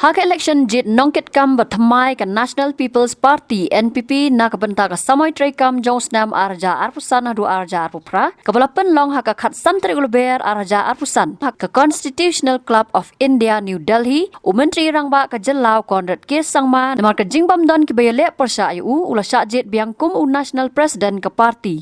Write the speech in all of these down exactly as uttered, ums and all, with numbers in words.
Ha ka election jied nongkitkam ba thymmai ka National People's Party, N P P, na ka bynta ka samoi treikam jong u snem ar hajar arphew san haduh ar hajar arphew phra, kaba la pynlong ha ka khatsan tarik u Lber ar hajar arphew san, ha ka Constitutional Club of India, New Delhi, u Myntri Rangbah ka jylla u Conrad K Sangma, namar ka jingbym don kiba ïaleh pyrshah ïa u, u la shah jied biang kum u National President ka party.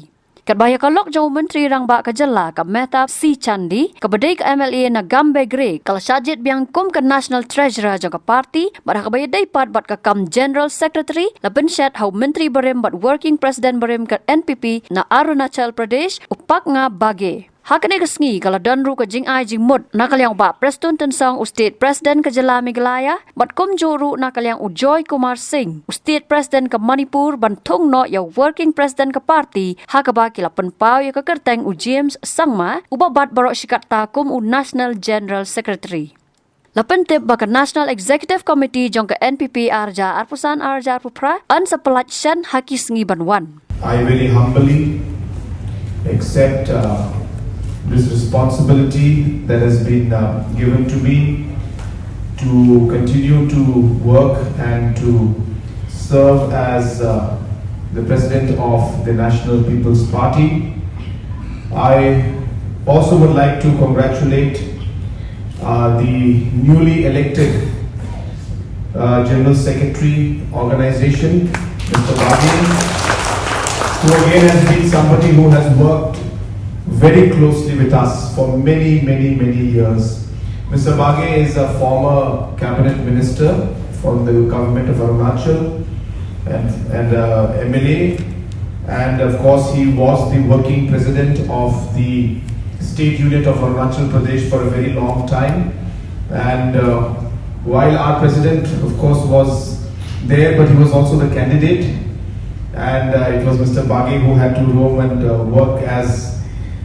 Katba ïa ka lok jong u Myntri Rangbah ka jylla ka Mehtab C Chandy, kaba dei ka M L A na Gambegre, ka la shah jied biang kum ka National Treasurer jong ka party, bad ha kaba ïadei pat bad ka kam General Secretary, la pynshet ha u Myntri barim bad Working President barim ka N P P na Arunachal Pradesh, u Phagna Barge. Ha kane ka sngi ka la don ruh ka jingai jingmut na ka liang u Bah Prestone Tynsong, u State President ka jylla Meghalaya, bad kumjuh ruh na ka liang u Joy Kumar Singh, u State President ka Manipur, ban thung noh ïa u Working President ka party, ha kaba ki la pynpaw ïa ka kyrteng u James Sangma, uba bat baroh shi katta kum u National General Secretary. La pyntip ba ka National Executive Committee jong ka N P P ar hajar arphew san ar hajar arphew phra yn sa pyllait shen ha ki sngi ban wan. I very humbly accept uh, this responsibility that has been uh, given to me to continue to work and to serve as uh, the president of the National People's Party. I also would like to congratulate uh, the newly elected uh, General Secretary organization, Mister Barge, who again has been somebody who has worked very closely with us for many, many, many years. Mister Barge is a former cabinet minister from the government of Arunachal and, and uh, M L A. And of course, he was the working president of the state unit of Arunachal Pradesh for a very long time. And uh, while our president, of course, was there, but he was also the candidate. And uh, it was Mister Barge who had to roam and uh, work as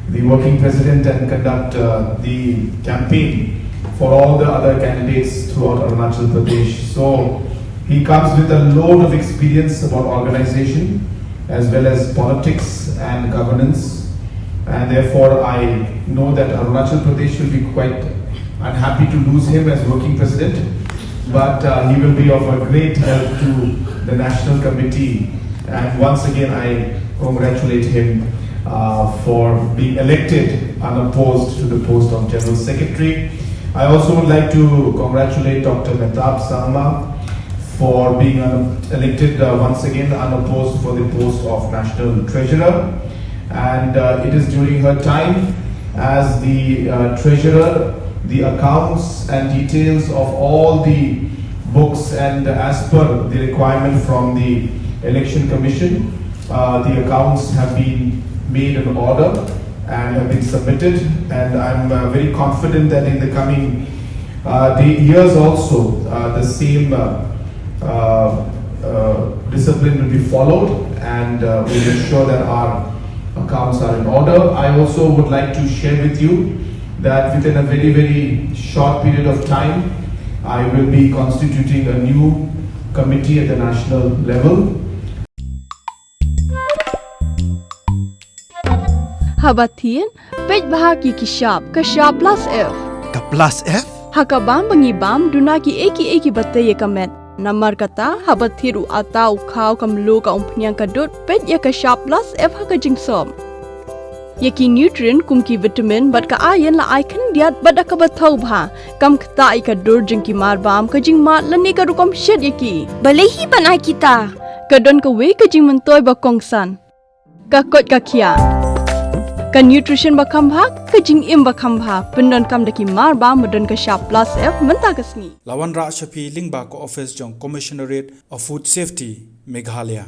the working president and conduct uh, the campaign for all the other candidates throughout Arunachal Pradesh. So he comes with a load of experience about organization as well as politics and governance. And therefore, I know that Arunachal Pradesh will be quite unhappy to lose him as working president. But uh, he will be of a great help to the national committee. And once again, I congratulate him uh, for being elected unopposed to the post of General Secretary. I also would like to congratulate Doctor Mehtab Sangma for being un- elected uh, once again unopposed for the post of National Treasurer. And uh, it is during her time as the uh, Treasurer, the accounts and details of all the books and as per the requirement from the Election Commission, uh, the accounts have been made in order and have been submitted. And I'm uh, very confident that in the coming uh, the years also, uh, the same uh, uh, uh, discipline will be followed, and uh, we'll ensure that our accounts are in order. I also would like to share with you that within a very, very short period of time, I will be constituting a new committee at the national level. Haba thied, peit bha ki ki shap, ka shap plus F. Ka plus F? Ha ka bam ba ngi bam, duna ki ei ki ei kiba tei ïa ka met. Namar kata, haba thied u atta u khaw ka mluh ka umphniang ka dud, peit ïa ka shap plus F ha ka jingsop. Ïa ki nutrient kum ki vitamin bad ka iron la ai khyndiat bad da kaba thaw bha. Kam ktah ïa ka dur jong ki mar bam, ka jingmad lane ka rukom shet ïa ki. Balei hi ban ai kita? Ka don kawei ka jingmyntoi ba kongsan. Ka koit ka khiah. Ka nutrition ba kham bha, ka jingim ba kham bha, pyndonkam da ki mar bam ba don ka shap plus F mynta ka sngi. La wanrah sha phi lyngba ka office jong Commissionerate of Food Safety, Meghalaya.